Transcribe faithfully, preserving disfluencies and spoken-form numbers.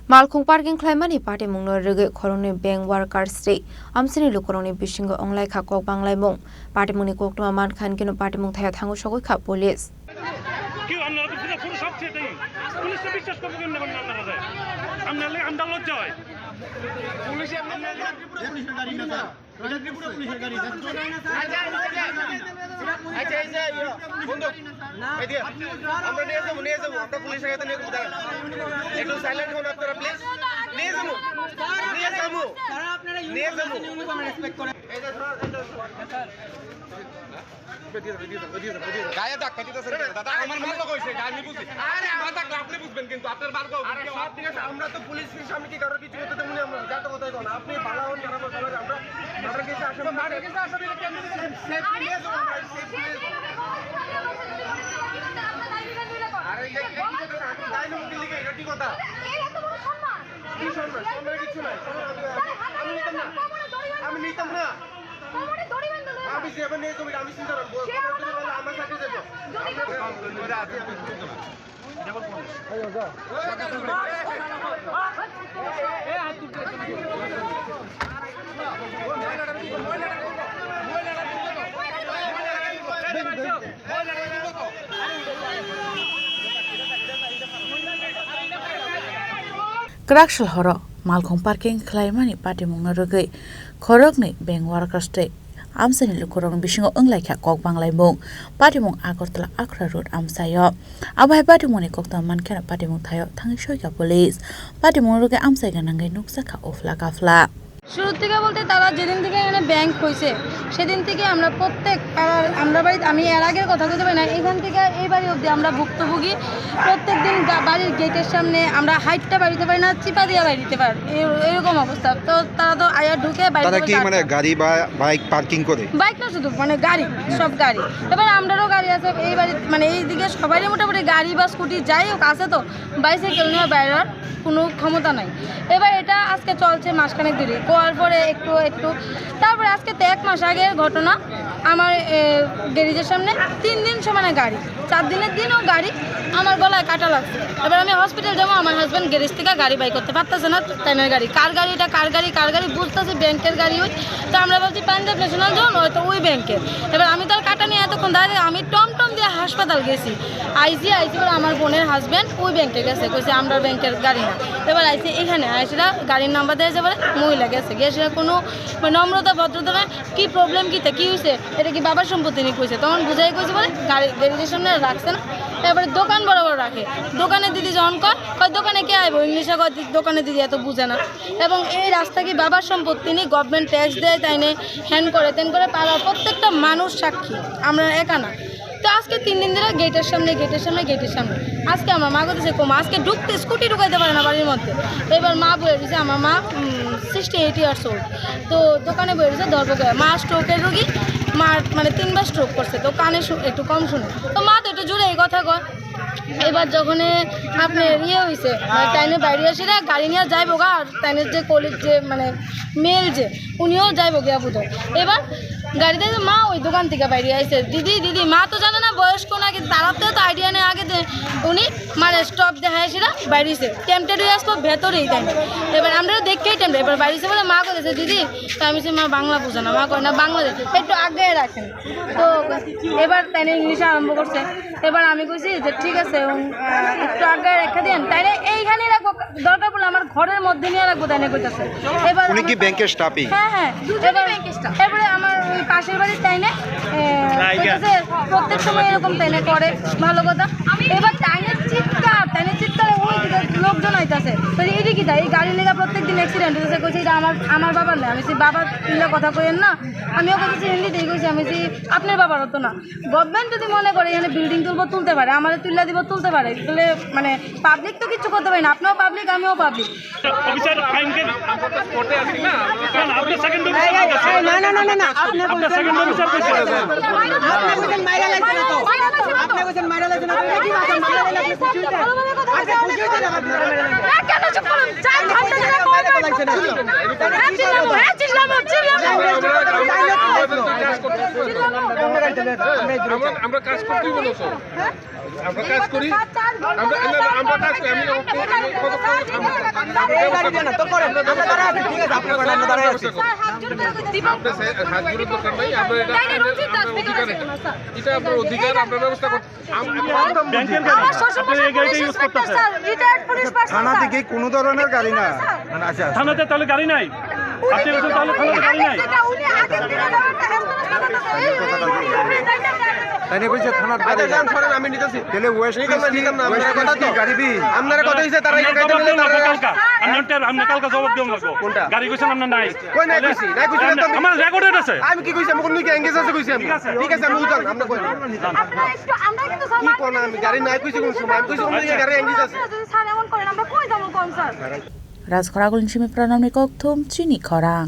Malkhung parking khlaimani patimungno rwgwi khoroknwi bank workers tei amchaini lukurokni bisingo wnglaikha kok banglaimung. Patimungni koktwma mankha hinkhe patimung thaya thango sogwi kha police. কেউ আপনারা তো পুরো সব ছেড়ে দিন। পুলিশকে বিশ্বাস করবো কেমনে বলেন আপনারা? আপনার লে-, আমরা লজ্জা হয়। পুলিশ আপনার এটা ত্রিপুরা পুলিশের গাড়ি। আচ্ছা, আচ্ছা, আচ্ছা। আচ্ছা, এই যে, ইয়ে, বন্ধু, এই যে, আমরা নিয়ে যাবো, নিয়ে যাবো, আমরা পুলিশের কাছে নিয়ে যাবো, দাঁড়ান। একটু সাইলেন্ট হন আপনারা, প্লিজ। নিয়ে যাবো, নিয়ে যাবো, নিয়ে যাবো। এই যে, ধরো, এই যে, ধরো। গায়ে ধাক্কা দিতেছেন কেন? দাদা, আমার মাল লাগাইছে, গায়ে আমি বুঝি। আরে, মাল থাকলে আপনি বুঝবেন, কিন্তু আপনার মাল লাগাইছে। আরে, সব ঠিক আছে, আমরা তো পুলিশের সামনে কি কারোর কিছু করতে দেবো না, আমরা যা তো কথাই বলো। আপনি ভালো হন, খারাপ হন, তাহলে আমরা, আমরা কিছু আসলে মাঠে কিছু আসলে কেন সেফটি নিয়ে যাবো, আমরা সেফটি নিয়ে যাবো। আরে, এই, এই কি কথা? আপনি তাই না মুখে লিখে, এটা কি কথা? কি সম্মান? সম্মানের কিছু নাই। আমি নিতাম না। আমি নিতাম না। আমি যেভাবে নিয়ে যাবো, আমি চিন্তা করবো। আমার সাথে যাবো। Kwrak sal horo malkhung parking khlaimani patimungno rwgwi khoroknwi bank workers tei amchaini lukurokni bisingo wnglaikha kok banglaimung. Patimung Agartala Akhra Road amchaio. Abo hai patimungni koktwma mankheno patimung thaio thangwi soikha police. Patimung rwgwi amchai gwnangwi nukjakha uphla kaphla. শুরু থেকে বলতে তারা যেদিন থেকে এখানে ব্যাংক হয়েছে, সেদিন থেকে আমরা প্রত্যেক পাড়ার, আমরা বাড়িতে, আমি এর আগের কথা বলতে পারি না, এখান থেকে এই বাড়ি অবধি আমরা ভুক্তভোগী। প্রত্যেক দিন গা-, বাড়ির গেটের সামনে আমরা হাইটটা বাড়িতে পারি না, চিপা দিয়ে বাড়িতে পার, এ-, এরকম অবস্থা। তো তারা তো আয়া ঢুকে বাড়িতে তারা কি মানে গাড়ি বা বাইক পার্কিং করে? বাইক না শুধু, মানে গাড়ি, সব গাড়ি। এবার আমরারও গাড়ি আছে, এই বাড়ি, মানে এইদিকে সবারই মোটামুটি গাড়ি বা স্কুটি যাই হোক আছে তো, বাইসাইকেল নিয়ে বাইরের কোনো ক্ষমতা নাই। এবার এটা আজকে চলছে মাসখানেক ধরে, করার পরে একটু একটু, তারপরে আজকে তো এক মাস আগের ঘটনা, আমার, এ, গ্যারেজের সামনে তিন দিন সমানে গাড়ি, চার দিনের দিনও গাড়ি আমার গলায় কাটা লাগছে। এবার আমি হসপিটাল যাবো, আমার হাজব্যান্ড গ্যারেজ থেকে গাড়ি বাই করতে পারতেছে না, ট্রেনের গাড়ি, কার গাড়ি এটা, কার গাড়ি, কার গাড়ি বুঝতেছে, ব্যাংকের গাড়ি ওই। তো আমরা ভাবছি পাঞ্জাব ন্যাশনাল যখন হয়তো ওই ব্যাংকের। এবার আমি তো আর কাটা নিয়ে এতক্ষণ দাঁড়াই, আমি টমটম দিয়ে হাসপাতাল গেছি। আইসি, আইসি বলে আমার বোনের হাজব্যান্ড ওই ব্যাংকে গেছে, কইছে আমরা ব্যাংকের গাড়ি না। এবার আইসি এখানে, আইসিরা গাড়ির নাম্বার দেয় যে বলে মহিলা গেছে, গিয়ে সেটা কোনো মানে নম্রতা ভদ্রতা নাই, কি প্রবলেম, কিতা কি হয়েছে, এটা কি বাবার সম্পত্তি নিয়ে কইছে। তখন বুঝাই কইছে বলে গাড়ি, গ্যারেজের সামনে রাখছে না, এবারে দোকান বড় বড় রাখে। দোকানে দিদি যখন কয়, কয় দোকানে কে আইবো, ইংলিশে কয় দি-, দোকানে দিদি এত বুঝে না। এবং এই রাস্তা কি বাবার সম্পত্তি নিয়ে, গভর্নমেন্ট ট্যাক্স দেয়, তাই নিয়ে হ্যান করে ত্যান করে, পাড়ার প্রত্যেকটা মানুষ সাক্ষী, আমরা একা না। তো আজকে তিন দিন ধরে গেটের সামনে, গেটের সামনে, গেটের সামনে। আজকে আমার মা কোথায় কম, আজকে ঢুকতে, স্কুটি ঢুকাইতে পারে না বাড়ির মধ্যে। তো এবার মা বয়ে দিছে, আমার মা সিক্সটি এইট ইয়ার্স ওল্ড। তো দোকানে বয়ে দিছে, ধরবো করে। মা স্ট্রোকের রোগী, মা মানে তিনবার স্ট্রোক করছে, তো কানে শু-, একটু কম শুনে। তো মা তো একটু জোরে এই কথা কয়। এবার যখন আপনার ইয়ে হয়েছে, মানে, টাইমে বাইরে আসে না, গাড়ি নিয়ে যাইবো গা, আর তাইনের যে কলিগ, যে মানে মেল যে, উনিও যাইবো গিয়া বোধ হয়। এবার গাড়িতে যে মা ওই দোকান থেকে বাইরে আইছে, দিদি, দিদি, মা তো জানে না বয়স্ক নাকি, তারা তো, তো আইডিয়া নেই আগে যে উনি মানে স্টপ দেখায় সেটা বাইরে এসে টেম্পটেড হয়ে আসলো ভেতরেই তাই। এবার আমরা দেখেই টেম্পটেড, এবার বাইরে এসে বলে মা কোথায়, দিদি, তো আমি বলছি, মা বাংলা বুঝে না, মা কয় না বাংলাদেশ, একটু আগে রাখেন। তো এবার তাই ইংলিশে আরম্ভ করছে। এবার আমি কইছি যে ঠিক আছে, উম, আহ, একটু আগে রেখে দিন, তাইলে এইখানে রাখবো, দরকার পড়লে আমার ঘরের মধ্যে নিয়ে রাখবো, তাই না কইতাছে। এবার উনি কি আমার ব্যাংকের স্টাফই? হ্যাঁ, হ্যাঁ। এবার, এরপরে আমার ওই পাশের বাড়ির তাই না, এ, কইতাছে প্রত্যেক সময় এরকম তাই না করে, ভালো কথা। এবার তাই না চিৎকার, তাই না চিৎকারে ওই দিকে লোকজন আইতাছে। তো এই কি তাই, এই গাড়ি লেগা প্রত্যেক দিন অ্যাক্সিডেন্ট হইতেছে, কইছে এটা আমার, আমার বাবার না। আমি বলছি, বাবা তুইলা কথা কইেন না। আমিও কইতেছি হিন্দিতেই কইছি, আমি বলছি আপনার বাবার তো না। গভর্নমেন্ট যদি মনে করে এখানে বিল্ডিং তুলবো, তুলতে পারে, আমাদের তুল্লা দিব, তুলতে পারে। তাহলে মানে পাবলিক তো কিচ্ছু করতে পারে না, আপনিও পাবলিক, আমিও পাবলিক। অফিসার আইনকে কোর্টে আসি না, কারণ আপনার সেকেন্ড অফিসার এই, এই, এই, না, না, না, না, না, আপনি আপনার বলছেন, সেকেন্ড অফিসার কইছে। আপনি বলছেন মাইরা লাগছে না তো? আপনি বলছেন মাইরা লাগছে না তো? এটা কি ভাষা? মাইরা লাগলে আপনি খুশি হইতেন? আপনি খুশি হইতেন আবার মাইরা লাগলে? না, কেন চুপ করুন? চার ঘন্টা ধরে মাইরা লাগছে না। হ্যাঁ, চিল্লাবো, হ্যাঁ, চিল্লাবো, চিল্লাবো। চিল্লাবো। আমরা, আমরা কাজ করতেই বলেছো। আমরা কাজ করি। আমরা, না, না, আমরা কাজ করি। আমি, আমি কত, কত, আমরা, এই গাড়ি দিয়ে না, তো করেন। আমরা দাঁড়ায় আছি, ঠিক আছে, আপনি করেন, আমরা দাঁড়ায় আছি। স্যার, হাত জোড় করে দিই। আপনি স্যার, হাত জোড়ের দরকার নাই। আমরা এটা, তাই না, রঞ্জিত দাস, আমরা ভিতরে অধিকার আছে। আসেন না, স্যার। এটা আপনার অধিকার, আপনার ব্যবস্থা করতে। আম-, আম-, ব্যাংকের গাড়ি। আপনি এই গাড়িটা ইউজ করতেছেন। স্যার, রিটায়ার্ড পুলিশ পার্সন, থানা স্যার। থেকে কোনো ধরনের গাড়ি না। স্যার। মানে, আচ্ছা, আচ্ছা। থানাতে তাহলে গাড়ি নাই? আপনি বলছেন তাহলে থানাতে গাড়ি নাই? উনি আগের দিনে দেওয়া একটা হেলথ মিনিস্টার কথা তো এই, এই, এই, এই, এই, এই, তাই নিয়ে বলছে থানার আচ্ছা, গাড়ি। যান, সরেন, আমি নিতেছি। তাহলে ওয়েস্ট নিতাম না, নিতাম না, আপনার কথা তো। গাড়ি বি। আপনারা কথা হইছে, তারা আপনার এখানে জবাব দিলে দেওয়া লাগবো তারা কালকা। আপনার, আপনার কালকা জবাব দেওয়া লাগবো। কোনটা? গাড়ি কইছেন আপনার নাই। কই নাই কইছি? নাই কইছি না তো আমি। আমার রেকর্ডেড আছে। আমি কি কইছি? আমি কোন দিকে এঙ্গেজ আছে কইছি আমি? ঠিক আছে। ঠিক আছে, আমি বুঝলাম, আমরা কই। আপনারা একটু, আমরা কিন্তু কি সম্মান কোন আমি গাড়ি নাই কইছি কোন সময়? আমি কইছি কোন দিকে গাড়ি এঙ্গেজ আছে? যদি স্যার এমন করেন, আমরা কই যাবো কোন sir? Rajkhoragulni simi Pranamni kokthum chini khorang.